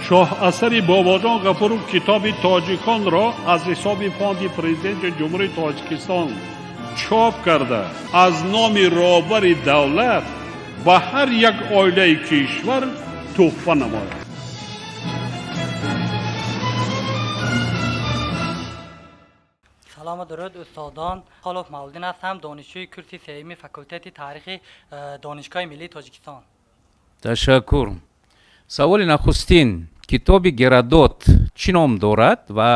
Шоҳасари Бобоҷон Ғафуров китоби тоҷиконро аз ҳисоби фонди президенти Ҷумҳурии Тоҷикистон чоп карда, аз номи роҳбари давлат ба ҳар як оилаи кишвар туҳфа намояд. Салому дуруд, устодон. Холов Мавлудин ҳастам, донишҷӯи курси сеюми факултети таърихи Донишгоҳи миллии Тоҷикистон. Ташаккур. Саволи нахустин: китоби Геродот чӣ ном дорад ва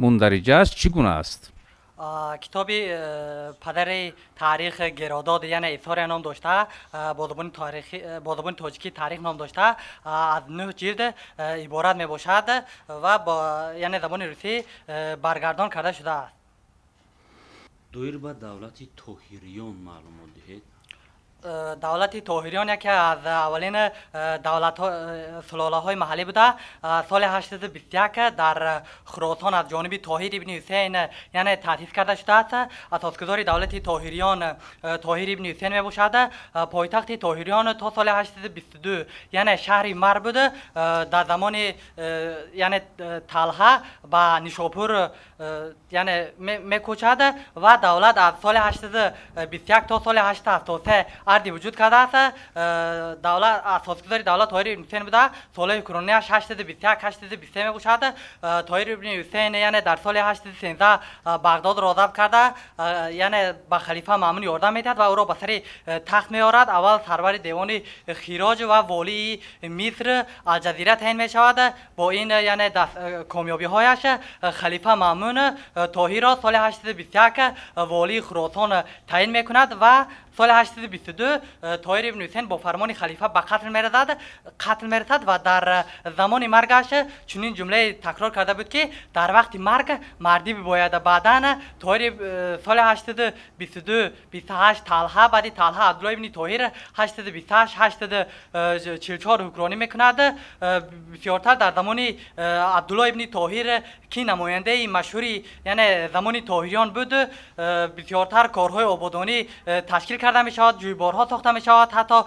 мундариҷааш чӣ гуна аст? Китоби падари таърих Геродот, яъне История ном дошта, бо забони тоҷикӣ Таърих ном дошта, аз 9 ҷилд иборат мебошад ва бо яъне забони русӣ баргардон карда шудааст. Доир ба давлати Тоҳириён маълумот диҳед. Давлати Тоҳириён яке аз аввалин давлатҳо, сулолаҳои маҳаллӣ буда, соли 821 дар Хуросон аз ҷониби Тоҳир ибни Ҳусейн, яъне таъсис карда шудааст. Асосгузори давлати Тоҳириён Тоҳир ибни Ҳусейн мебошад. Пойтахти Тоҳириён то соли 822, яъне шаҳри Мар буд. Дар замони яъне Талҳа ба Нишопур яъне мекӯчад ва давлат аз соли 821 то соли 873 арди вуҷуд кардааст. Давлат, асосгузори давлат Тоҳир ибни Ҳусейн буда, солҳои ҳукмронияш 821, 823 мебошад. Тоҳир ибни Ҳусейн, яъне дар соли 813 Бағдодро забт карда, яъне ба халифа Маъмун ёрдам медиҳад ва ӯро ба сари тахт меорад. Аввал сарвари девони хироҷ ва волии Миср, Алҷазира таъин мешавад. Бо ин яъне комёбиҳояш халифа Маъмун Тоҳирро соли 821 волии Хуросон таъин мекунад ва соли 822 Тоҳир ибни Ҳусейн бо фармони халифа ба қатл мерасад ва дар замони маргаш чунин ҷумлае такрор карда буд, ки дар вақти марг мардӣ бибояд. Баъдан Тоҳир соли 822, 28 Талҳа, баъди Талҳа Абдулло ибни Тоҳир 828, 844 ҳукмронӣ мекунад. Бисёртар дар замони Абдулло ибни Тоҳир, ки намояндаи машҳури яъне замони Тоҳириён буд, бисёртар корҳои ободонӣ ташкил карда мешавад, ҷӯйборҳо сохта мешавад. Ҳатто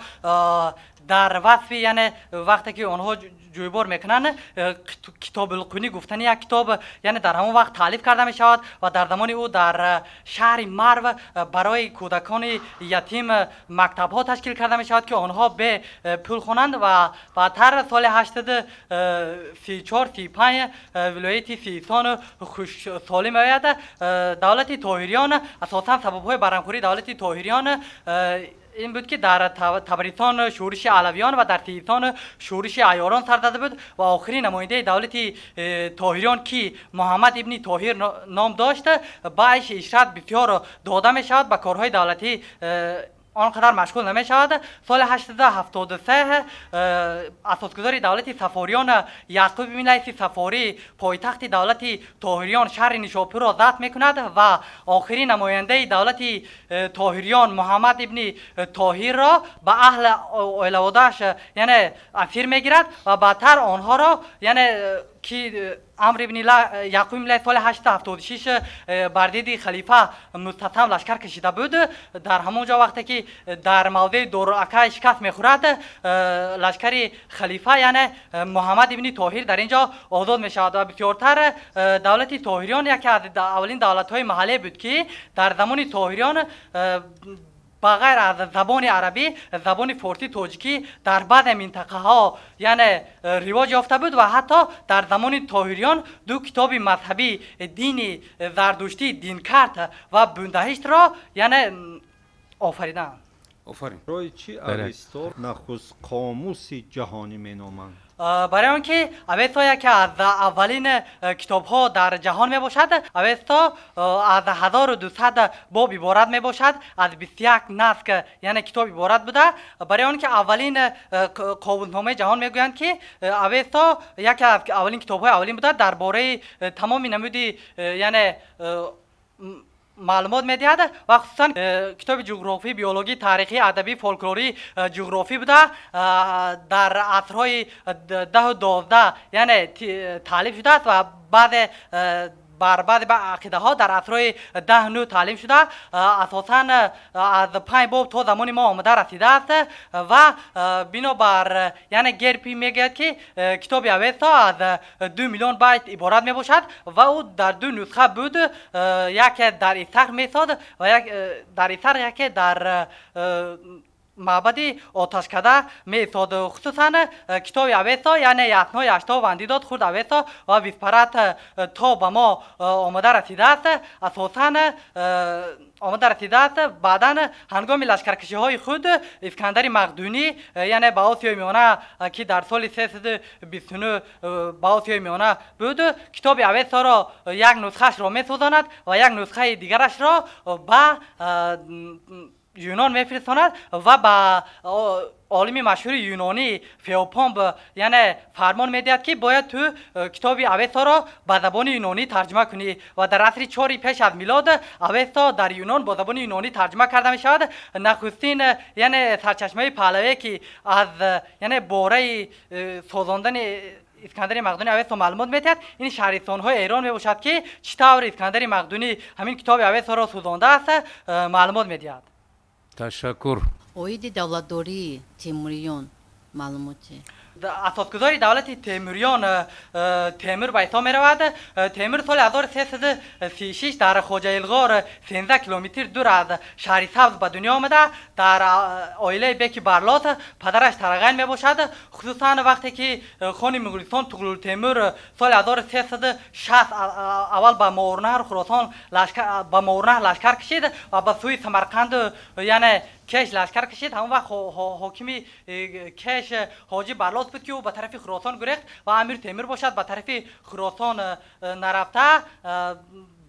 дар васфи, яъне вақте ки онҳо ҷӯйбор мекунанд, Китобулқунӣ гуфтани як китоб, яъне дар ҳамон вақт таълиф карда мешавад ва дар замони ӯ дар шаҳри Марв барои кӯдакони ятим мактабҳо ташкил карда мешавад, ки онҳо бе пул хонанд. Ва баъдтар соли 834, 35 вилояти Систону хушсолӣ меояд. Давлати Тоҳириён, асосан сабабҳои барҳамхӯрии давлати Тоҳириён ин буд, ки дар Табаристон шӯриши алавиён ва дар Систон шӯриши айёрон сар зада буд ва охирин намояндаи давлати Тоҳириён, ки Муҳаммад ибни Тоҳир ном дошт, ба айши ишрат бисёр дода мешавад, ба корҳои давлатӣ он қадар машғул намешавад. Соли 873 асосгузори давлати Сафориён Яъқуб ибни Лайси Сафорӣ пойтахти давлати Тоҳириён, шаҳри Нишопурро забт мекунад ва охирин намояндаи давлати Тоҳириён Муҳаммад ибни Тоҳирро ба аҳли оилаводааш, яъне асир мегирад ва баъдтар онҳоро, яъне ки Амр ибни Яъқуб ибни Лайс соли 876 бар диди халифа Мустасам лашкар кашида буд, дар ҳамон ҷо вақте ки дар мавзеи Доракай шикаст мехӯрад, лашкари халифа, яъне Муҳаммад ибни Тоҳир дар ин ҷо озод мешавад. Ва бисёртар давлати Тоҳириён яке аз аввалин давлатҳои маҳаллӣ буд, ки дар замони Тоҳириён ба ғайр аз забони арабӣ забони форсӣ, тоҷикӣ дар баъзе минтақаҳо яъне ривоҷ ёфта буд ва ҳатто дар замони Тоҳириён ду китоби мазҳабӣ, дини зардуштӣ, Динкарт ва Бундаҳиштро яъне офариданд. Офарин. Барои чӣ Авесто нахуст қомуси ҷаҳонӣ меноманд? Барои он ки Авесто яке аз аввалин китобҳо дар ҷаҳон мебошад. Авесто аз 1200 боб иборат мебошад, аз 21 наск, яъне китоб иборат буда. Барои он ки аввалин қомусномаи ҷаҳон мегӯянд, ки Авесто яке аз аввалин китобҳои аввалин буда, дар бораи тамоми намуди яъне маълумот медиҳад ва хусусан китоби ҷуғрофӣ, биологӣ, таърихӣ, адабӣ, фолклорӣ, ҷуғрофӣ буда, дар асрҳои 10-у 12 яъне таълиф шудааст ва баъзе. Бар баъзе ақидаҳо дар асрҳои 10-9 таълим шуда, асосан аз 5 боб то замони мо омада расидааст. Ва бинобар яъне Герпи мегӯяд, ки китоби Авесто аз 2 миллион байт иборат мебошад ва ӯ дар ду нусха буд: яке дар Истахр месод ва дар Истахр, яке дар маъбади оташкада меистод. Хусусан китоби Авесто, яъне Ясно, Яшто, Вандидод, Хурд Авесто ва Виспарат то ба мо омада расидааст, асосан омада расидааст. Баъдан ҳангоми лашкаркашиҳои худ Искандари Мақдунӣ, яъне ба Осиёи Миёна, ки дар соли 329 ба Осиёи Миёна буд, китоби Авесторо як нусхаашро месӯзонад ва як нусхаи дигарашро ба Юнон мефиристонад ва ба олими машҳури юнонӣ Феопомп яъне фармон медиҳад, ки бояд ту китоби Авесторо ба забони юнонӣ тарҷума кунӣ. Ва дар асри 4-и пеш аз милод Авесто дар Юнон бо забони юнонӣ тарҷума карда мешавад. Нахустин яъне сарчашмаи паҳлавие, ки аз яъне бораи созондани Искандари Мақдунӣ Авесто маълумот медиҳад, ин шаҳристонҳои Эрон мебошад, ки чӣ тавр Искандари Мақдунӣ ҳамин китоби Авесторо сӯзондааст, маълумот медиҳад. Ташаккур. Оиди давлатдории Темуриён маълумоте. Асосгузори давлати Темуриён Темур ба ҳисоб меравад. Темур соли 1336 дар Хоҷаилғор, 13 километр дур аз Шаҳри Сабз, ба дунё омада, дар оилаи беки Барлот, падараш Тарағайн мебошад. Хусусан вақте ки хони Муғулистон Туғлултемур соли 1360 аввал ба Моварнаҳр, Хуросон, ба Моварнаҳр лашкар кашид ва ба сӯи Самарқанду яъне Кеш лашкар кашид, ҳамон вақт ҳокими Кеш Ҳоҷи Барлос буд, ки ӯ ба тарафи Хуросон гурехт ва Амир Темур бошад, ба тарафи Хуросон нарафта,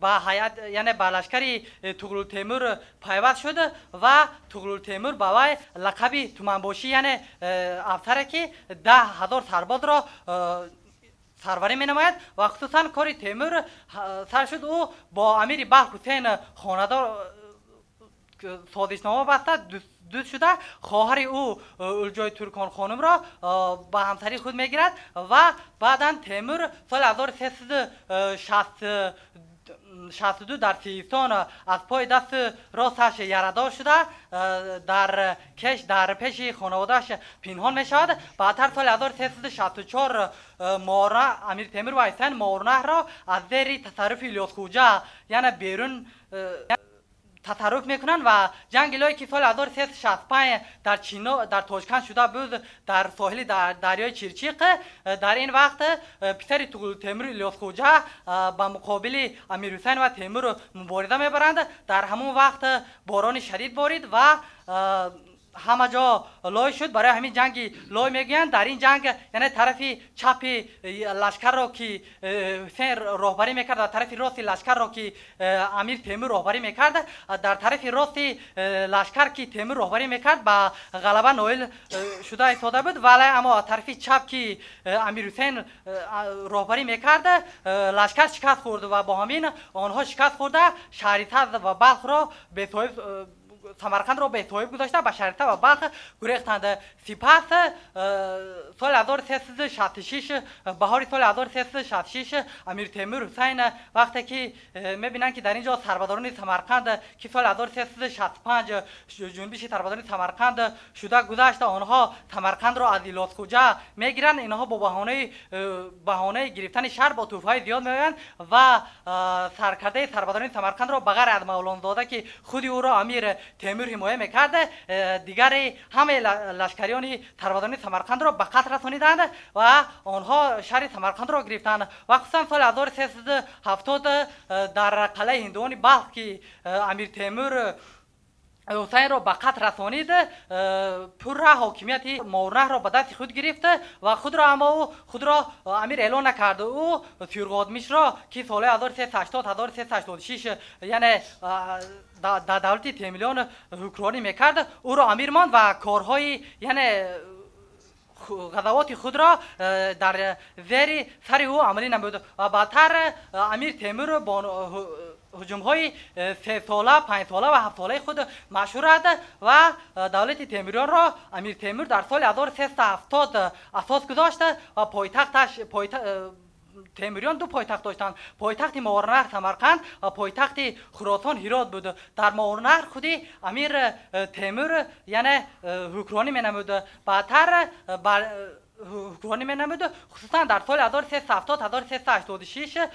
ба ҳайат, яъне ба лашкари Туғрултемур пайваст шуд ва Туғрултемур ба вай лақаби туманбошӣ, яъне афсаре, ки 10 000 сарбозро сарварӣ менамояд. Ва хусусан кори Темур сар шуд, ӯ бо амири Балх Ҳусейн хонадор созишнома баста, дӯст шуда, хоҳари ӯ Улҷои Туркон хонумро ба ҳамсарии худ мегирад. Ва баъдан Темур соли 1362 дар Сиистон аз пои дасти росташ ярадор шуда, дар Кеш дар пеши хонаводааш пинҳон мешавад. Баъдтар соли 1364 Амир Темур ва Ҳусайн Моварнаҳрро аз зери тасарруфи Илёсхуҷа яъне берун тасарруф мекунанд. Ва ҷанги лое, ки соли 1365 дар Чино, дар Тошканд шуда буд, дар соҳили дарёи Чирчиқ, дар ин вақт писари Туғрултемур Илёсхуҷа ба муқобили Амир Ҳусайн ва Темур мубориза мебаранд. Дар ҳамон вақт борони шадид борид ва ҳама ҷо лой шуд, барои ҳамин ҷанги лой мегӯянд. Дар ин ҷанг яъне тарафи чапи лашкарро, ки Ҳусейн роҳбарӣ мекард, ва тарафи рости лашкарро, ки Амир Темур роҳбарӣ мекард, дар тарафи рости лашкар, ки Темур роҳбарӣ мекард, ба ғалаба ноил шуда истода буд, вале аммо тарафи чап, ки Амир Ҳусейн роҳбарӣ мекард, лашкар шикаст хӯрд ва бо ҳамин онҳо шикаст хӯрда, Шаҳритабз ва Балхро бесоҳиб, Самарқандро бесоҳиб гузошта, ба Шаҳритабз ва Балх гурехтанд. Сипас соли 1366, баҳори соли 1366, Амир Темур Ҳусайн вақте ки мебинанд, ки дар ин ҷо сарбадорони Самарқанд, ки соли 1365 ҷунбиши сарбадорони Самарқанд шуда гузашта, онҳо Самарқандро аз Илёсхуҷа мегиранд. Инҳо бо баҳонаи гирифтани шаҳр бо тӯҳфаҳои зиёд меоянд ва саркардаи сарбадорони Самарқандро, ба ғайр аз Мавлонзода, ки худи ӯро Амир Темур ҳимоя мекард, дигари ҳамаи лашкариёни сарбадорони Самарқандро ба қатл расониданд ва онҳо шаҳри Самарқандро гирифтанд. Ва хусусан соли 1370 дар қалъаи ҳиндуони Балх, ки Амир Темур Ҳусайнро ба қатл расонид, пурра ҳокимияти Моварнаҳрро ба дасти худ гирифт ва худро, аммо ӯ худро амир эълон накард. Ӯ Тюрғодмишро, ки солҳои 1380, 1386 яъне дар давлати Темуриён ҳукмронӣ мекард, ӯро амир монд ва корҳои яъне ғазавоти худро дар зери сари ӯ амалӣ намуд. Ва баъдтар Амир Темур бо ҳуҷумҳои 3сола, 5сола ва 7солаи худ машҳур аст ва давлати Темуриёнро Амир Темур дар соли 1370 асос гузошт ва пойтахташ Темуриён ду пойтахт доштанд. Пойтахти Мовароуннаҳр Самарқанд ва пойтахти Хуросон Ҳирот буд. Дар Мовароуннаҳр худи Амир Темур, яъне ҳукмронӣ менамуд. Баъдтар ҳукмронӣ менамуд, хусусан дар соли 1370, 1386,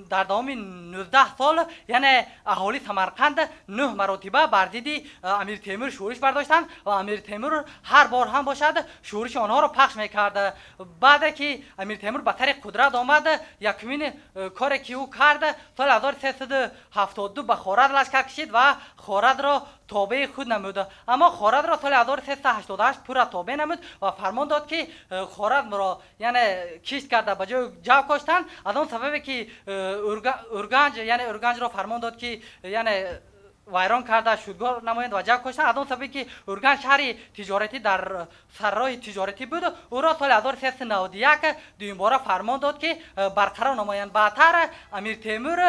дар давоми 19 сол, яъне аҳолии Самарқанд нӯҳ маротиба бар зидди Амир Темур шӯриш бардоштанд ва Амир Темур ҳар бор ҳам бошад шӯриши онҳоро пахш мекард. Баъде ки Амир Темур ба сари қудрат омад, якумин коре ки ӯ кард, соли 1372 ба Хоразм лашкар кашид ва Хоразмро тобеи худ намуд. Аммо Хоразмро соли 1388 пурра тобеъ намуд ва фармон дод, ки Хоразмро, яъне кишт карда, ба ҷои ҷав коштанд. Аз он сабабе ки Урганҷ, яъне Урганҷро фармон дод, ки яъне вайрон карда, шудгор намоянд ва ҷав коштанд. Аз он сабабе ки Урганҷ шаҳри тиҷоратӣ дар сарроҳи тиҷоратӣ буд, ӯро соли 1391 дуюмбора фармон дод, ки барқарор намоянд. Баъдтар Амир Темур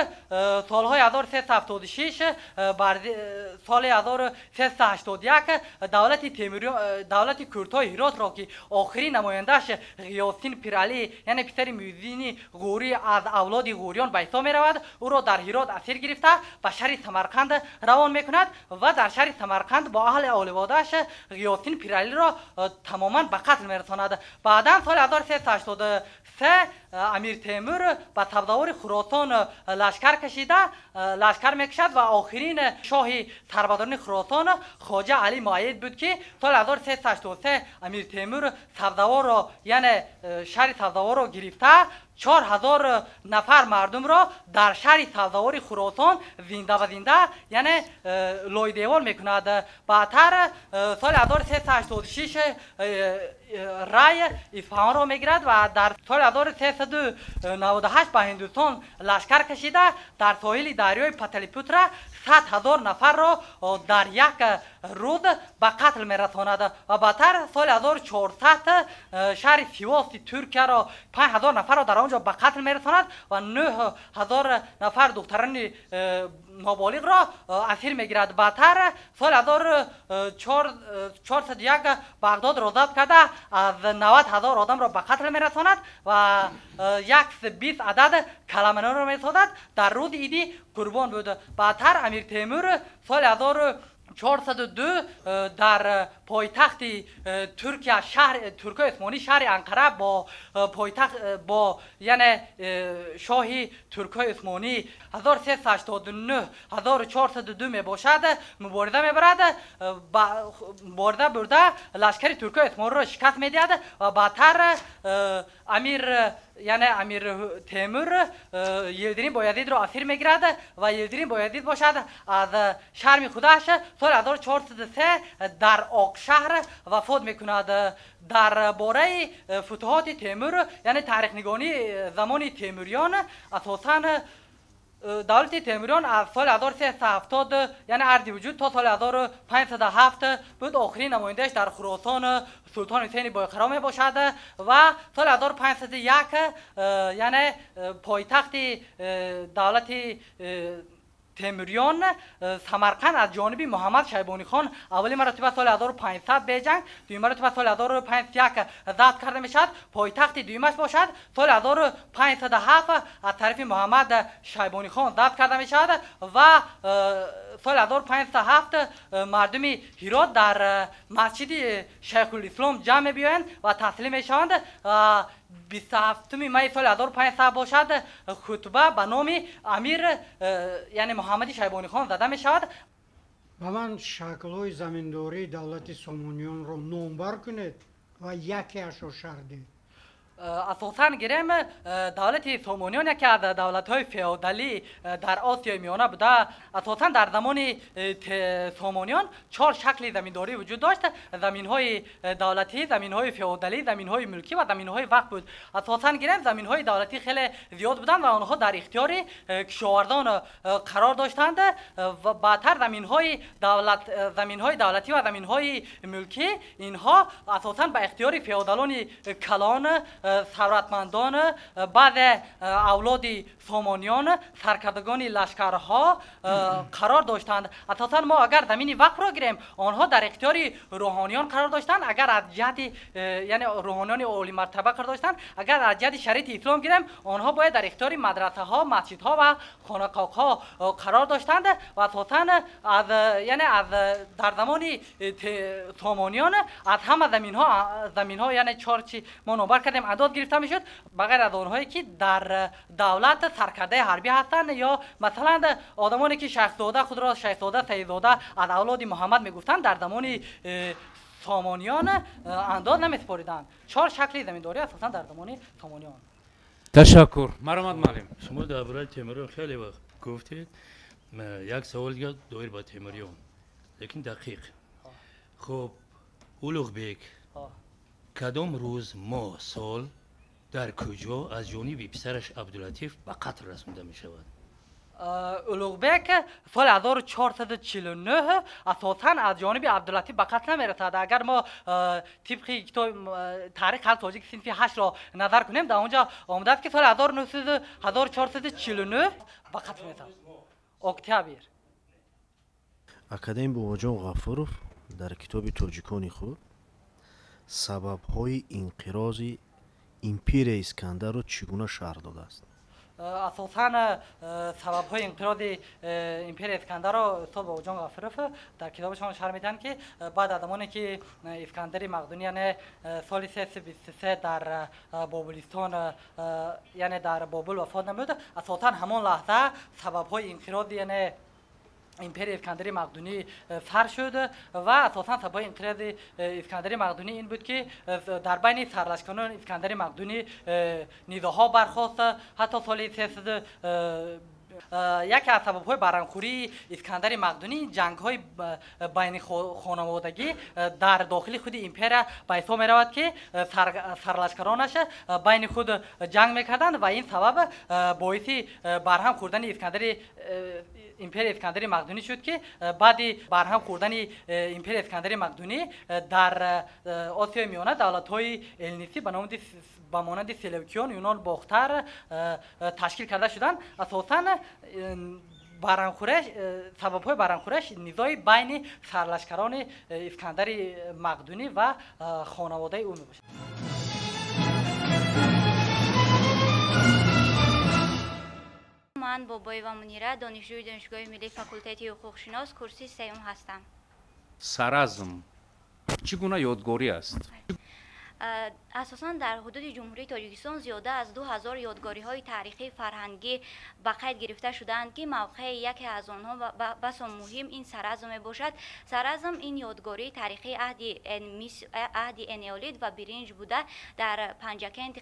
солҳои 1376, соли 1381 давлати Темуриён, давлати курдҳои Ҳиротро, ки охирин намояндааш Ғиёсдин Пиралӣ, яъне писари Муиззини Ғӯрӣ, аз авлоди ғӯриён ба ҳисоб меравад, ӯро дар Ҳирот асир гирифта, ба шаҳри Самарқанд равон мекунад ва дар шаҳри Самарқанд бо аҳли оливодааш Ғиёсдин Пиралиро тамоман ба қатл мерасонад. Баъдан соли 1383 Амир Темур ба Сабзавори Хуросон лашкар кашида, лашкар мекашад ва охирин шоҳи сарбадорони Хуросон Хоҷа Али Муайид буд, ки соли 1383 Амир Темур Сабзаворро, яъне шаҳри Сабзаворро гирифта, 4000 нафар мардумро дар шаҳри Сабзавори Хуросон зинда ба зинда, яъне лойдевор мекунад. Баъдтар соли 1386 Рай, Исфаҳонро мегирад ва дар соли 1398 ба Ҳиндустон лашкар кашида, дар соҳили дарёи Паталипутра 100 000 нафарро дар як рӯз ба қатл мерасонад ва баъдтар соли 1400 шаҳри Сивоси Туркияро 5000 нафарро дар он ҷо ба қатл мерасонад ва 9000 нафар духтарони ноболиғро асир мегирад. Баъдтар соли 1401 Бағдодро забт карда, аз 90 000 одамро ба қатл мерасонад ва 120 адад каламаноро месозад, дар рӯзи иди қурбон буд. Баъдтар Амир Темур соли 1402 дар пойтахти Туркия, шаҳр Туркои Усмонӣ, шаҳри Анқара, бо пойтахт, бо яъне шоҳи Туркои Усмонӣ 1389, 1402 мебошад, мубориза мебарад. Мубориза бурда, лашкари Туркои Усмониро шикаст медиҳад ва баъдтар амир, яъне Амир Темур Йилдирим Боязидро асир мегирад ва Йилдирим Боязид бошад, аз шарми худаш соли 1403 дар Оқшаҳр вафот мекунад. Дар бораи футуҳоти Темур, яъне таърихнигории замони Темуриён, асосан давлати Темуриён аз соли 1370, яъне арзи вуҷуд, то соли 1507 буд. Охирин намояндааш дар Хуросон Султон Ҳусейни Бойқаро мебошад ва соли 1501, яъне пойтахти давлати Темуриён Самарқанд аз ҷониби Муҳаммад Шайбонихон аввалин маротиба соли 1500 беҷанг, дуюм маротиба соли 1501 забт карда мешавад. Пойтахти дуюмаш бошад, соли 1507 аз тарафи Муҳаммад Шайбонихон забт карда мешавад ва соли 1507 мардуми Ҳирот дар масҷиди Шайхулислом ҷамъ мебиёянд ва таслим мешаванд. 27-уми майи соли 1500 бошад, хутба ба номи амир, яъне Муҳаммади Шайбонихон зада мешавад. Ба ман шаклҳои заминдории давлати Сомониёнро номбар кунед ва якеашро шарҳ диҳед. Асосан гирем, давлати Сомониён яке аз давлатҳои феодалӣ дар Осиёи Миёна буда. Асосан дар замони Сомониён чор шакли заминдорӣ вуҷуд дошт: заминҳои давлатӣ, заминҳои феодалӣ, заминҳои мулкӣ ва заминҳои вақф буд. Асосан гирем, заминҳои давлатӣ хеле зиёд буданд ва онҳо дар ихтиёри кишоварзон қарор доштанд. Ва баъдтар заминҳои давлатӣ ва заминҳои мулкӣ, инҳо асосан ба ихтиёри феодалони калон сарватмандон, баъзе авлоди сомониён, саркардагони лашкарҳо қарор доштанд. Асосан мо агар замини вақфро гирем, онҳо дар ихтиёри рӯҳониён қарор доштанд. Агар аз ҷиҳати яъне рӯҳониёни олимартаба қарор доштанд, агар аз ҷиҳати шариати ислом гирем, онҳо бояд дар ихтиёри мадрасаҳо, масҷидҳо ва хонақоҳҳо қарор доштанд. Ва асосан аз яъне аз дар замони сомониён аз ҳама заминҳо яъне чор чи мо номбар кардем андоз гирифта мешуд, ба ғайр аз онҳое ки дар давлат саркардаи ҳарбӣ ҳастанд ё масалан одамоне ки шайхзода худро шайхзода, сайидзода аз авлоди Муҳаммад мегуфтанд, дар замони сомониён андоз намесупориданд. Чор шакли заминдорӣ асосан дар замони сомониён. Ташаккур. Марҳамат муаллим. Шумо дар бораи Темуриён хеле вақт гуфтед. Як савол дигар доир ба Темуриён, лекин дақиқ. Хуб, Улуғбек кадом рӯз, моҳ, сол, дар куҷо аз ҷониби писараш Абдулатиф ба қатл расонда мешавад? Улуғбек соли 1449 асосан аз ҷониби Абдулатиф ба қатл намерасад. Агар мо тибқи китоби таърих халқи тоҷик синфи 8-ро назар кунем, дар он ҷо омадааст ки соли 1449 ба қатл мерасад. Октябр. Академик Бобоҷон Ғафуров дар китоби тоҷикони худ сабабҳои инқирози империяи Искандарро чӣ гуна шарҳ додааст? Асосан сабабҳои инқирози империяи Искандарро устод Бобоҷон Ғафуров дар китобашон шарҳ медиҳанд, ки баъд аз замоне ки Искандари Мақдунӣ яъне соли 323 дар Бобулистон яъне дар Бобул вафот намуд, асосан ҳамон лаҳза сабабҳои инқирози яъне империяи Искандари Мақдунӣ сар шуд. Ва асосан сабабҳои инқирози Искандари Мақдунӣ ин буд, ки дар байни сарлашкарони Искандари Мақдунӣ низоъҳо бархост. Ҳатто соли 300 яке аз сабабҳои барҳамхӯрии Искандари Мақдунӣ ҷангҳои байнихонаводагӣ дар дохили худи империя ба ҳисоб меравад, ки сарлашкаронаш байни худ ҷанг мекарданд ва ин сабаб боиси барҳам хӯрдани империяи Искандари Мақдунӣ шуд, ки баъди барҳам хӯрдани империяи Искандари Мақдунӣ дар Осиёи Миёна давлатҳои эллинистӣ ба монанди Селевкиён, Юнон, Бохтар ташкил карда шуданд. Асосан сабабҳои барҳамхӯраш низои байни сарлашкарони Искандари Мақдунӣ ва хонаводаи ӯ мебошад. Ман Бобоева Мунира, донишҷӯи Донишгоҳи миллии факултети ҳуқуқшинос, курси сеюм ҳастам. Саразм чӣ гуна ёдгорӣ аст? Асосан дар ҳудуди Ҷумҳурии Тоҷикистон зиёда аз 2000 ёдгориҳои таърихӣ фарҳангӣ ба қайд гирифта шудаанд, ки мавқеи яке аз онҳо басо муҳим ин Саразм мебошад. Саразм ин ёдгории таърихии аҳди энеолит ва биринҷ буда, дар Панҷакент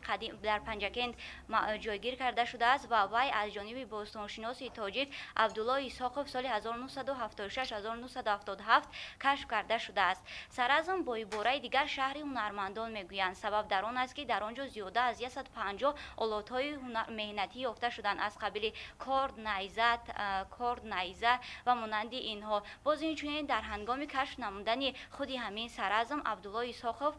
ҷойгир карда шудааст ва вай аз ҷониби бостоншиноси тоҷик Абдулло Исҳоқов соли 1976-1977 кашф карда шудааст. Саразм бо ибораи дигар шаҳри ҳунармандон мегӯянд. Сабаб дар он аст, ки дар он ҷо зиёда аз 150 олотҳои меҳнатӣ ёфта шуданд, аз қабили корд, найза ва монанди инҳо. Боз инчунин дар ҳангоми кашф намудани худи ҳамин Саразм Абдулло Исҳоқов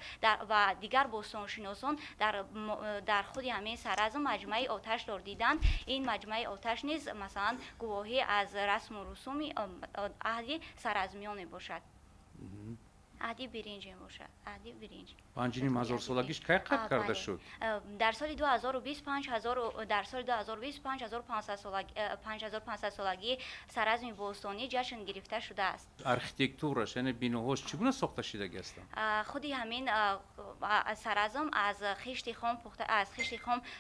ва дигар бостоншиносон дар худи ҳамин Саразм маҷмӯаи оташро диданд. Ин маҷмӯаи оташ низ масалан гувоҳӣ аз расму русуми аҳди саразмиён мебошад. Аҳди биринҷ мебошад. Аҳди биринҷ. 5,5 ҳазор солагиш кай қайд карда шуд? Дар соли 2025 5500 солагии Саразми бостонӣ ҷашн гирифта шудааст. Архитектураш, яъне биноҳош чӣ гуна сохта шудагӣ ҳастанд? Худи ҳамин Саразм аз хишти хом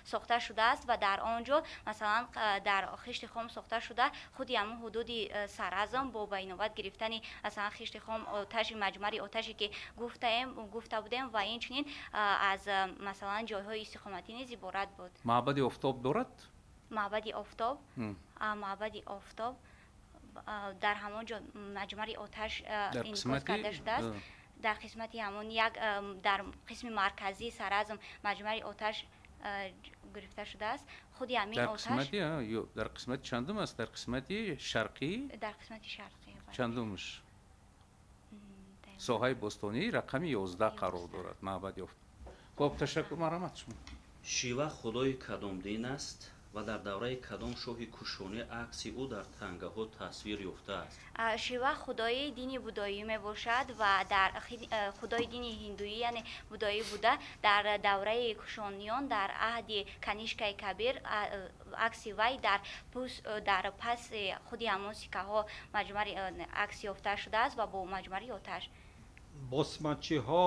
сохта шудааст ва дар он ҷо масалан дар хишти хом сохта шуда худи ҳамон ҳудуди Саразм бо ба инобат гирифтани масалан хишти хом оташи маҷмари оташе ки гуфта будем ва инчунин аз масалан ҷойҳои истиқоматӣ низ иборат буд. Маъбади офтоб дорад? Маъбади офтоб, маъбади офтоб дар ҳамон ҷо маҷмари оташ инъикос карда шудааст. Дар қисмати ҳамон як дар қисми марказии Саразм маҷмари оташ гирифта шудааст. Худи ҳамин оташ дар қисмати чандум аст? Дар қисмати шарқӣ? Дар қисмати шарқӣ. Чандумш? Соҳаи бостонӣ рақами 11 қарор дорад маъбади офтоб. Хуб, ташаккур, марҳамат шумо. Шива худои кадом дин аст ва дар давраи кадом шоҳи кушонӣ акси ӯ дар тангаҳо тасвир ёфтааст? Шива худои дини будоӣ мебошад ва дар худои дини ҳиндуӣ, яъне будоӣ буда, дар давраи кушониён, дар аҳди Канишкаи Кабир акси вай дар паси худи ҳамон сиккаҳо акс ёфта шудааст ва бо маҷмари оташ. Босмачиҳо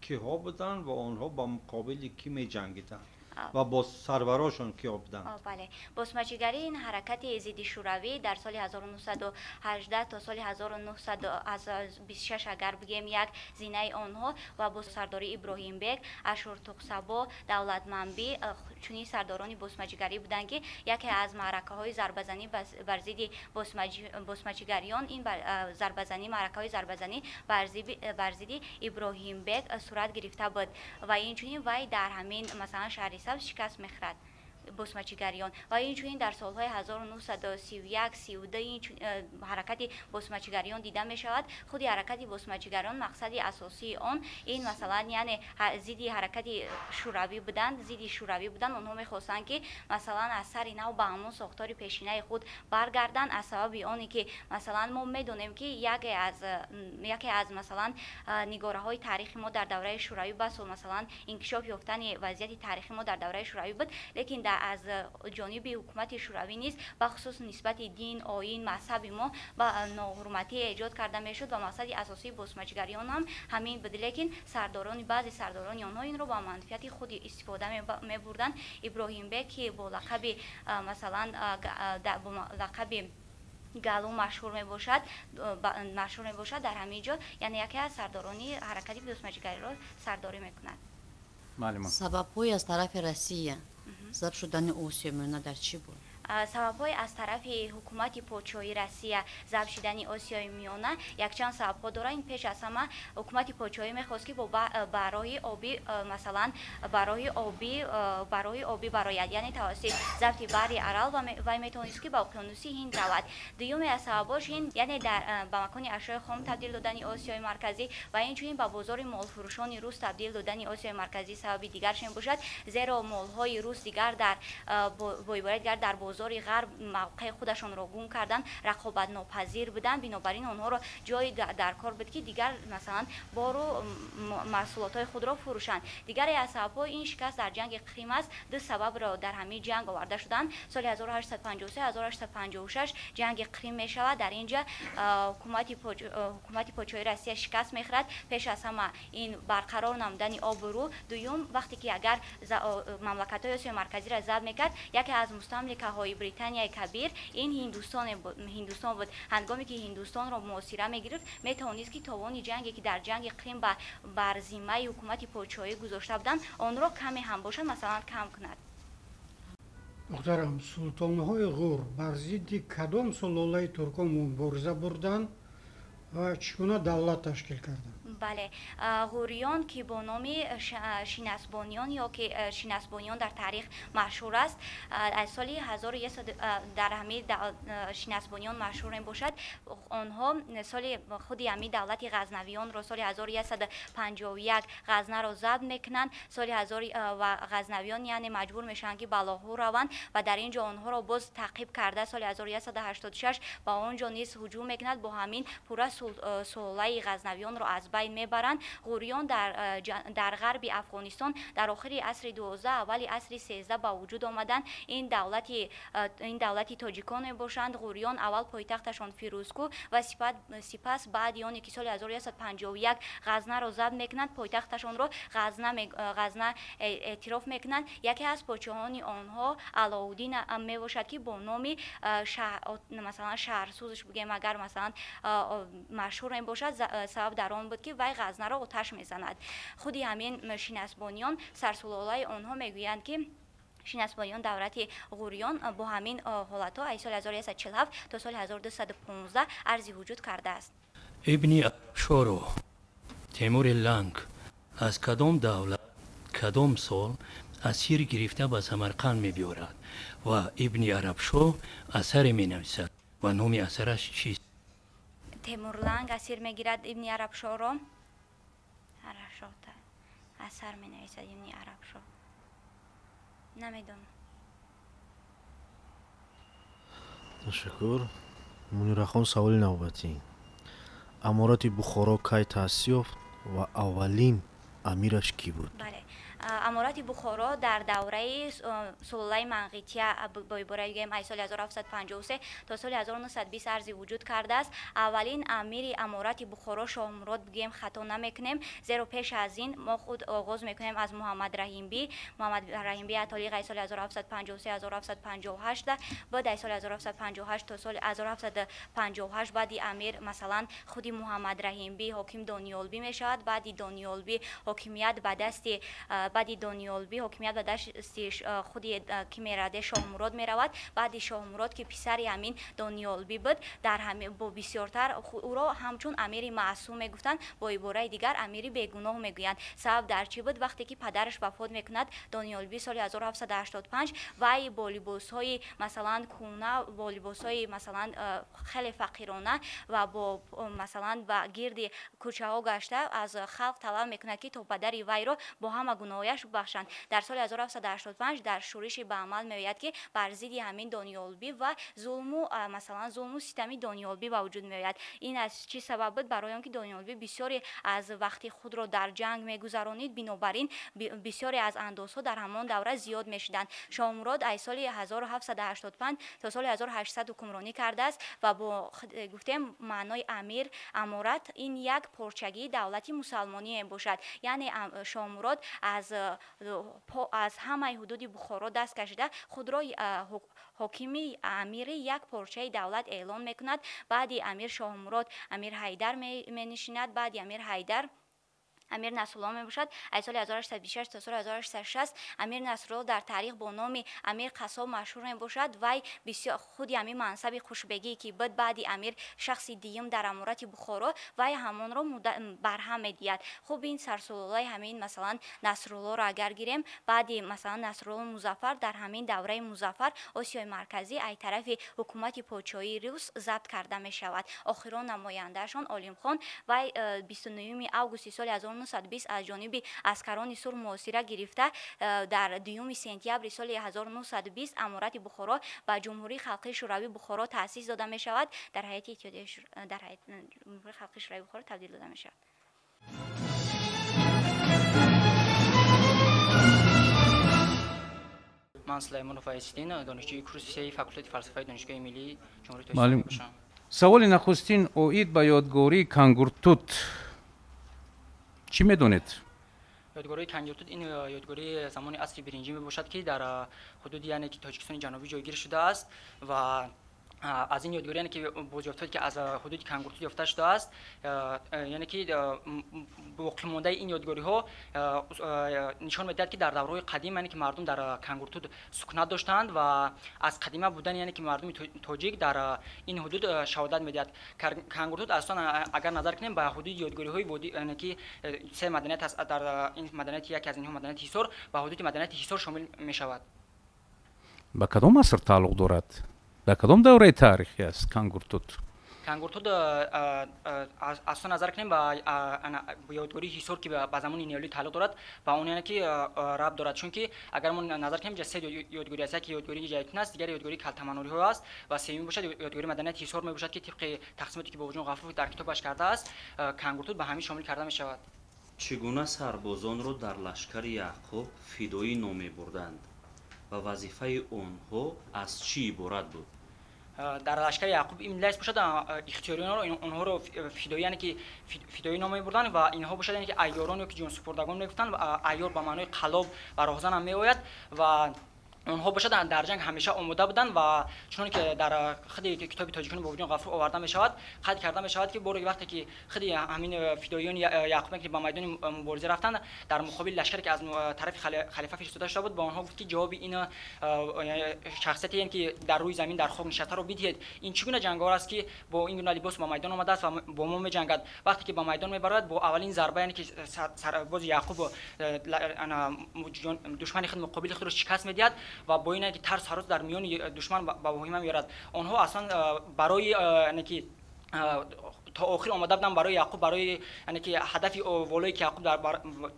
киҳо буданд ва онҳо ба муқобили кӣ меҷангиданд ва бо сарварошон киҳо буданд? Бале, босмачигарӣ ин ҳаракати зидди шӯравӣ дар соли 1918 то соли 1926, агар бигем, як зинаи онҳо ва бо сардории Иброҳимбек, Ашуртуқсабо, Давлатманбӣ, чунин сардорони босмачигарӣ буданд, ки яке аз маъракаҳои зарбазанӣ бар зидди босмачигариён, ин зарбазанӣ, маъракаҳои зарбазанӣ бар зидди Иброҳимбек сурат гирифта буд ва инчунин вай дар ҳамин, масалан, шаҳри Сабз шикаст мехӯрад босмачигариён. Ва инчунин дар солҳои 1931, 32 ҳаракати босмачигариён дида мешавад. Худи ҳаракати босмачигарон, мақсади асосии он ин, масалан, яъне зидди ҳаракати шӯравӣ буданд, зидди шӯравӣ буданд. Онҳо мехостанд, ки, масалан, аз сари нав ба ҳамон сохтори пешинаи худ баргарданд, аз сабаби оне ки, масалан, мо медонем, ки яке аз, масалан, нигораҳои таърихи мо дар давраи шӯравӣ басо, масалан, инкишоф ёфтани вазъияти таърихи мо дар давраи шӯравӣ буд, лекин аз ҷониби ҳукумати шӯравӣ низ бахусус нисбати дин, оин, мазҳаби мо ба ноҳурматӣ эҷод карда мешуд ва мақсади асосии босмачигариён ҳам ҳамин буд. Лекин сардорони, баъзе сардорони онҳо инро ба манфиати худ истифода мебурданд. Иброҳимбек, ки бо лақаби, масалан, бо лақаби Галу машҳур мебошад, дар ҳамин ҷо, яъне, яке аз сардорони ҳаракати босмачигариро сардорӣ мекунад. Сабабҳои аз тарафи Россия забт шудани Осиёи Миёна дар чӣ буд? Сабабҳои аз тарафи ҳукумати подшоҳии Россия забт шидани Осиёи Миёна якчанд сабабҳо дорад. Ин пеш аз ҳама ҳукумати подшоҳӣ мехост, ки ба роҳи обӣ, масалан, ба роҳи обӣ барояд, яъне тавассути забти баҳри Арал вай метавонист, ки ба уқёнуси Ҳинд равад. Дуюме аз сабабҳош ин, яъне, ба макони ашёи хом табдил додани Осиёи Марказӣ ва инчунин ба бозори молфурӯшони рус табдил додани Осиёи Марказӣ сабаби дигарш мебошад, зеро молҳои рус дигар дар бо ибораи дигар дар бозори ғарб мавқеи худашонро гум карданд, рақобатнопазир буданд. Бинобар ин онҳоро ҷои дар кор буд, ки дигар, масалан, бору маҳсулотҳои худро фурӯшанд. Дигаре аз сабабҳо ин шикаст дар ҷанги Қрим аст. Ду сабабро дар ҳамин ҷанг оварда шуданд. Соли 1853, 1856 ҷанги Қрим мешавад. Дар ин ҷа ҳукумати подшоҳии Россия шикаст мехӯрад. Пеш аз ҳама ин барқарор намудани обрӯ. Дуюм, вақте ки агар мамлакатҳои Осиёи Марказиро забт мекард, яке аз мустамликаҳои Британияи Кабир ин Ҳиндустон буд. Ҳангоме ки Ҳиндустонро муҳосира мегирифт, метавонист, ки товони ҷанге, ки дар ҷанги Қрим бар зиммаи ҳукумати подшоҳӣ гузошта буданд, онро каме ҳам бошад, масалан, кам кунад. Муҳтарам, султонҳои Ғур бар зидди кадом сулолаи туркон мубориза бурданд ва чӣ гуна давлат ташкил карданд? Бале, ғуриён, ки бо номи шинасбониён ё ки шинасбониён дар таърих машҳур аст, аз соли дар ҳамин шинасбониён машҳур мебошад. Онҳо соли худи ҳамин давлати ғазнавиёнро соли 1151 Ғазнаро забт мекунанд. Соли ва ғазнавиён, яъне, маҷбур мешаванд, ки ба Лоҳур раванд ва дар ин ҷо онҳоро боз таъқиб карда, соли 1186 ба он ҷо низ ҳуҷум мекунад. Бо ҳамин пурра сулолаи ғазнавиёнро аз байн мебаранд. Ғуриён дар ғарби Афғонистон дар охири асри 12, аввали асри 13 ба вуҷуд омаданд. Ин давлати тоҷикон мебошанд. Ғуриён аввал пойтахташон Фирӯзкӯҳ ва сипас баъди оне ки соли 1151 Ғазнаро забт мекунанд, пойтахташонро Ғазна эътироф мекунанд. Яке аз подшоҳони онҳо Алоуддин мебошад, ки бо номи, масалан, шаҳрсӯзш бигем агар, масалан, машҳур мебошад. Сабаб дар он буд, ки вай Ғазнаро оташ мезанад. Худи ҳамин шинасбониён, сарсулолаи онҳо мегӯянд, ки шинасбониён, давлати ғуриён бо ҳамин ҳолатҳо аз соли 1147 то соли 1215 арзи вуҷуд кардааст. Ибни Шоро Темури Ланг аз кадом давлат кадом сол асир гирифта ба Самарқанд мебиёрад ва Ибни Арабшоҳ асаре менависад ва номи асараш чист? Темурланг асир мегирад Ибни Арабшоҳро. Асар менависад Ибни Арабшоҳ. Намедонам. Ташаккур. Мунирахон, саволи навбатӣ. Аморати Бухоро кай таъсис ёфт ва аввалин амираш кӣ буд? Бале, Аморати Бухоро дар давраи сулолаи Манғития, бо ибораи гӯем, аз соли 1753 то соли 1920 арзи вуҷуд кардааст. Аввалин амири Аморати Бухоро Шоҳмурод бигӯем, хато намекунем, зеро пеш аз ин мо худ оғоз мекунем аз Муҳаммад Раҳимбӣ. Муҳаммад Раҳимбӣ Атолиқ аз соли 1753 1758 баъд аз соли 1758 то соли 1758 баъди амир, масалан, худи Муҳаммад Раҳимбӣ ҳоким Дониёлбӣ мешавад. Баъди Дониёлбӣ ҳокимият ба дасти баъди Дониёлбӣ ҳокимият ба дасти худи ки меравад, Шоҳмурод меравад. Баъди Шоҳмурод, ки писари ҳамин Дониёлбӣ буд, дар бо бисёртар ӯро ҳамчун амири маъсум мегуфтанд, бо ибораи дигар амири бегуноҳ мегӯянд. Сабаб дар чӣ буд? Вақте ки падараш вафот мекунад, Дониёлбӣ, соли 1785, вай бо либосҳои, масалан, кӯна, бо либосҳои, масалан, хеле фақирона ва бо, масалан, ба гирди кӯчаҳо гашта аз халқ талаб мекунад, ки то падари вайро бо ҳама гуноҳояш бубахшанд. Дар соли 1785 дар шӯриши ба амал меояд, ки бар зидди ҳамин Дониёлбӣ ва зулму, масалан, зулму ситами Дониёлбӣ ба вуҷуд меояд. Ин аз чӣ сабаб буд? Барои он ки Дониёлбӣ бисёре аз вақти худро дар ҷанг мегузаронид, бинобар ин бисёре аз андозҳо дар ҳамон давра зиёд мешуданд. Шоҳмурод аз соли 1785 то соли 1800 ҳукмронӣ кардааст ва бо гуфтем, маънои амир, аморат ин як порчагии давлати мусалмонӣ мебошад. Яъне Шоҳмурод аз ҳамаи ҳудуди Бухоро даст кашида, худро ҳокими амири як порчаи давлат эълон мекунад. Баъди амир Шоҳмурод амир Ҳайдар менишинад. Баъди амир Ҳайдар амир Насрулло мебошад, аз соли 1826 то соли 1860. Амир Насрулло дар таърих бо номи амир Қассоб машҳур мебошад. Вай бисёр худи ҳамин мансаби хушбегӣ, ки буд, баъди амир шахси дуюм дар аморати Бухоро, вай ҳамонро барҳам медиҳад. Хуб, ин сарсулолаи ҳамин, масалан, Насруллоро агар гирем, баъди, масалан, Насрулло Музаффар, дар ҳамин давраи Музаффар Осиёи Марказӣ аз тарафи ҳукумати подшоҳии Рус забт карда мешавад. Охирон намояндаашон Олимхон, вай 29 августи соли 1920 аз ҷониби аскарони Сур муҳосира гирифта, дар 2 сентябри соли 1920 аморати Бухоро ба Ҷумҳурии Халқии Шӯравии Бухоро таъсис дода мешавад, дар ҳайати дар Ҷумҳурии Халқии Шӯравии Бухоро табдил дода мешавад. Ман Сулаймонов Файзиддин, донишҷӯи курси сеи факултети фалсафаи Донишгоҳи миллии Ҷумҳурии Тоҷикистон мебошам. Саволи нахустин оид ба ёдгории Кангуртут. Чӣ медонед? Ёдгории Кангуртут ин ёдгории замони асри биринҷӣ мебошад, ки дар ҳудуди, яъне ки, Тоҷикистони Ҷанубӣ ҷойгир шудааст. Ва аз ин ёдгорӣ, яъне ки бозёфтҳое, ки аз ҳудуди Кангуртут ёфта шудааст, яъне ки боқимондаи ин ёдгориҳо нишон медиҳад, ки дар давраҳои қадим, яъне ки, мардум дар Кангуртут сукунат доштанд ва аз қадима будани, яъне ки, мардуми тоҷик дар ин ҳудуд шаҳодат медиҳад. Кангуртут аслан, агар назар кунем ба ҳудуди ёдгориҳои водӣ, яъне ки се маданият аст дар ин маданияти, яке аз инҳо маданияти Ҳисор, ба ҳудуди маданияти Ҳисор шомил мешавад. Ба кадом аср тааллуқ дорад? Дар кадом давраи таърихӣ аст Кангуртут? Кангуртут, аслан назар кунем ба ёдгории Ҳисор, ки ба замони неолит тааллуқ дорад, ба он, яъне ки, рабт дорад, чунки агар мо назар кунем, се ёдгорӣ аст: яке ёдгории Ҷайтун аст, дигаре ёдгории Калтаманориҳо аст ва сеюм бошад ёдгории маданияти Ҳисор мебошад, ки тибқи тақсимоте, ки Бобоҷон Ғафуров дар китобаш кардааст, Кангуртут ба ҳамин шомил карда мешавад. Чӣ гуна сарбозонро дар лашкари Яъқуб фидоӣ ном мебурданд ва вазифаи онҳо аз чӣ иборат буд? Дар лашкари Яъқуб ибн Лайс бошад, ихтиёриёнро, онҳоро фидоӣ, яъне ки фидоӣ ном мебурданд ва инҳо бошад, яъне ки, айёрон ё ки ҷонсупурдагон мегуфтанд. Айёр ба маънои қаллоб ва роҳзан ҳам меояд ва онҳо бошад дар ҷанг ҳамеша омода буданд. Ва чуноне ки дар худи китоби Тоҷикони Бобоҷон Ғафуров оварда мешавад, қайд карда мешавад, ки боре вақте ки худи ҳамин фидоиёни Яъқуб ки ба майдони мубориза рафтанд, дар муқобили лашкаре, ки аз тарафи халифа фиристода шуда буд, ба онҳо гуфт, ки ҷавоби ин шахсияте, ки дар рӯи замин дар хок нишастаро бидиҳед. Ин чӣ гуна ҷанговар аст, ки бо ин гуна либос ба майдон омадааст ва бо мо меҷангад? Вақте ки ба майдон мебарад, бо аввалин зарба, яъне ки, сарбози Яъқуб душмани худ муқобили худро шикаст медиҳад ва бо ине ки тарс ҳарос дар миёни душман ба воҳима меорад. Онҳо аслан барои, яъне ки, то охир омода буданд барои Яъқуб, барои яъне ки ҳадафи волое ки Яъқуб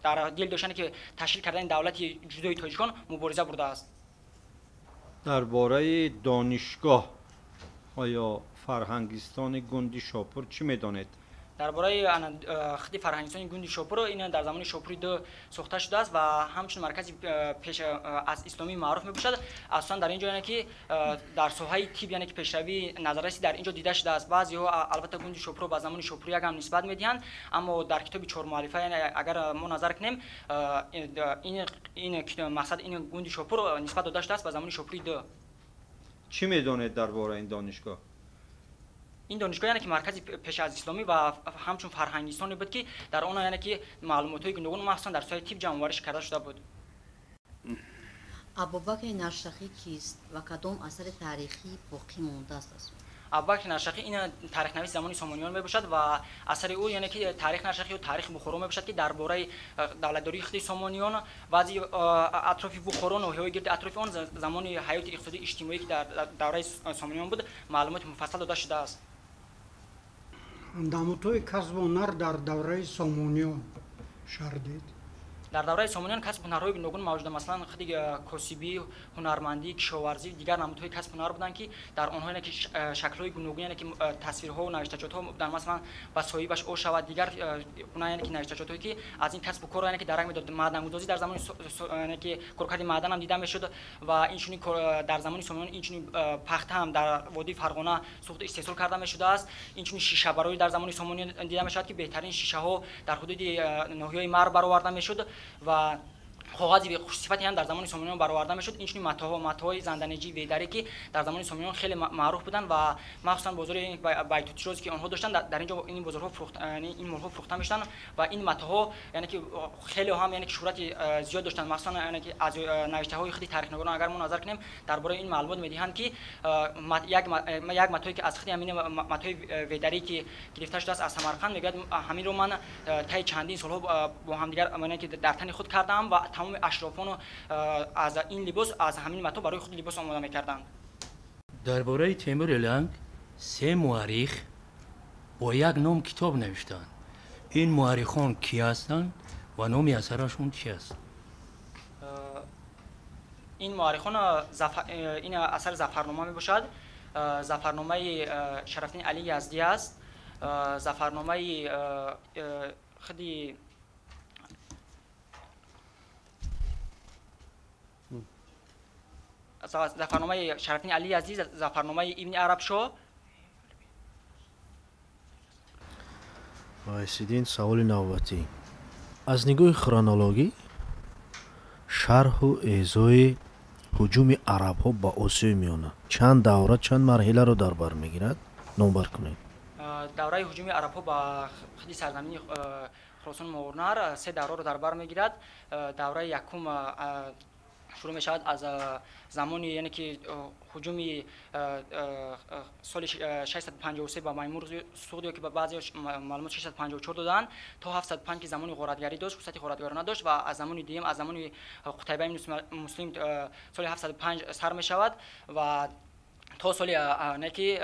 дар дил дошт, яъне ки ташкил кардани давлати ҷудои тоҷикон мубориза бурдааст. Дар бораи донишгоҳ оё фарҳангистони Гунди Шопур чӣ медонед? Дар бораи худи фарҳангистони Гунди Шопур ин дар замони Шопури ду сохта шудааст ва ҳамчун маркази пеш аз исломӣ маъруф мебошад. Асосан дар ин ҷо яъне ки дар соҳаи тиб яъне ки пешравии назаррасӣ дар ин ҷо дида шудааст. Баъзеҳо албатта Гунди Шопурро ба замони Шопури як ҳам нисбат медиҳанд, аммо дар китоби чормуаллифа яъне агар мо назар кунем ин мақсад ин Гунди Шопур нисбат дода шудааст ба замони Шопури ду. Чӣ медонед дар бораи ин донишгоҳ? Ин донишгоҳ яъне ки маркази пеш аз исломӣ ва ҳамчун фарҳангистоне буд ки дар он яъне ки маълумотҳои гуногун махсусан дар соҳаи тиб ҷамъоварӣ карда шуда буд. Абубакри Наршахӣ кист ва кадом асари таърихӣ боқӣ мондааст аз ӯ? Абубакри Наршахӣ ин таърихнависи замони Сомониён мебошад ва асари ӯ яъне ки таърих Наршахӣ ё таърихи Бухоро мебошад ки дар бораи давлатдории худи Сомониён, баъзи атрофи Бухоро, ноҳияҳои гирди атрофи он, замони ҳаёти иқтисодӣ иҷтимоӣ ки дар давраи Сомониён буд маълумоти муфассал дода шудааст. Намудҳои касбу ҳунар дар давраи Сомониён шарҳ диҳед. Дар давраи Сомониён касбу ҳунарҳои гуногун мавҷуданд. Масалан худи косибӣ, ҳунармандӣ, кишоварзӣ, дигар намудҳои касбу ҳунар буданд ки дар онҳо яъне ки шаклҳои гуногун яъне ки тасвирҳо ва навиштаҷотҳо буданд. Масалан ба соҳибаш о шавад, дигар гуна яъне ки навиштаҷотҳое ки аз ин касбу кор яъне ки дарак медод. Маъдангудозӣ дар замони яъне ки коркарди маъдан ҳам дида мешуд ва инчунин дар замони Сомониён инчунин пахта ҳам дар водии Фарғона сӯхт истеҳсол карда мешудааст. Инчунин шишабарорӣ дар замони Сомониён дида мешавад ки беҳтарин шишаҳо дар ҳудуди ноҳияи Марв бароварда мешуд ва коғази хушсифате ҳам дар замони Сомониён бароварда мешуд. Инчунин матоҳои занданиҷӣ, ведарӣ ки дар замони Сомониён хеле маъруф буданд ва махсусан бозори байтутирозе ки онҳо доштанд, дар ин ҷо ин бозорҳо ин молҳо фурӯхта мешуданд ва ин матоҳо яъне ки хеле ҳам яъне ки шӯҳрати зиёд доштанд. Махсусан яъне ки аз навиштаҳои худи таърихнигорон агар мо назар кунем дар бораи ин маълумот медиҳанд ки як матое ки аз худи ҳамин матои ведарӣ ки гирифта шудааст аз Самарқанд, мегӯяд ҳаминро ман таи чандин солҳо бо ҳамдигар яъне ки дар тани худ кардаам ва тамоми ашрофону аз ин либос аз ҳамин матоъ барои худ либос омода мекарданд. Дар бораи Темури Ланг се муаррих бо як ном китоб навиштанд. Ин муаррихон кӣ ҳастанд ва номи асарашон чи аст? Ин муаррихон ин асар Зафарнома мебошад. Зафарномаи Шарафиддин Али Яздӣ аст. Зафарномаи худи Зафарномаи Шарафиддин Али Яздӣ, Зафарномаи Ибни Арабшоҳ. Вайсиддин, саволи навбатӣ. Аз нигоҳи хронологӣ шарҳу эъзои ҳуҷуми арабҳо ба Осиёи Миёна чанд давра, чанд марҳиларо дар бар мегирад? Номбар кунед. Давраи ҳуҷуми арабҳо ба худи сарзамини Хуросон Моварнар се давраро дар бар мегирад. Давраи якум шурӯъ мешавад аз замони яъне ки ҳуҷуми соли 653 ба Маймур Суғд ё ки ба баъзе маълумот 654 доданд то 705 ки замони ғоратгарӣ дошт, фурсати ғоратгарона дошт ва аз замони дуюм аз замони Қутайба ибни Муслим соли 705 сар мешавад ва то соли не ки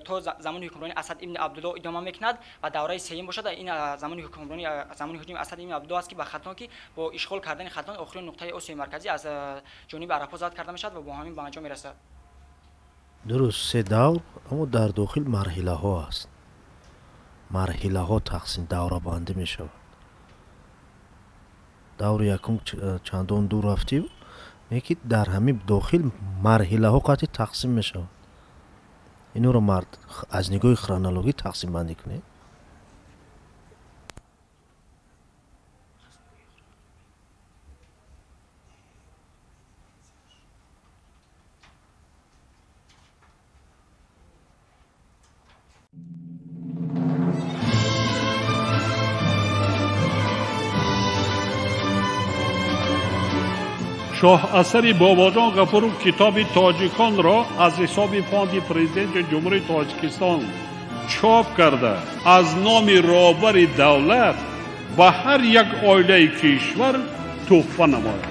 то замони ҳукмронии Асад ибни Абдулло идома мекунад ва давраи сеюм бошад ин замони ҳукмронии замони ҳуҷуми Асад ибни Абдулло аст ки ба Хатлон ки бо ишғол кардани Хатлон охирин нуқтаи Осиёи Марказӣ аз ҷониби арабҳо зад карда мешавад ва бо ҳамин ба анҷом мерасад. Дуруст, се давр, аммо дар дохил марҳилаҳо аст. Марҳилаҳо тақсим даврабандӣ мешавад. Даври якум чандон дур рафтив, лекин дар ҳамин дохил марҳилаҳо қатъи тақсим мешавад. Инро аз нигоҳи хронологӣ тақсимбандӣ кунед. Шоҳасари Бобоҷон Ғафуров китоби тоҷиконро аз ҳисоби фонди президенти Ҷумҳурии Тоҷикистон чоп карда, аз номи роҳбари давлат ба ҳар як оилаи кишвар тӯҳфа намояд.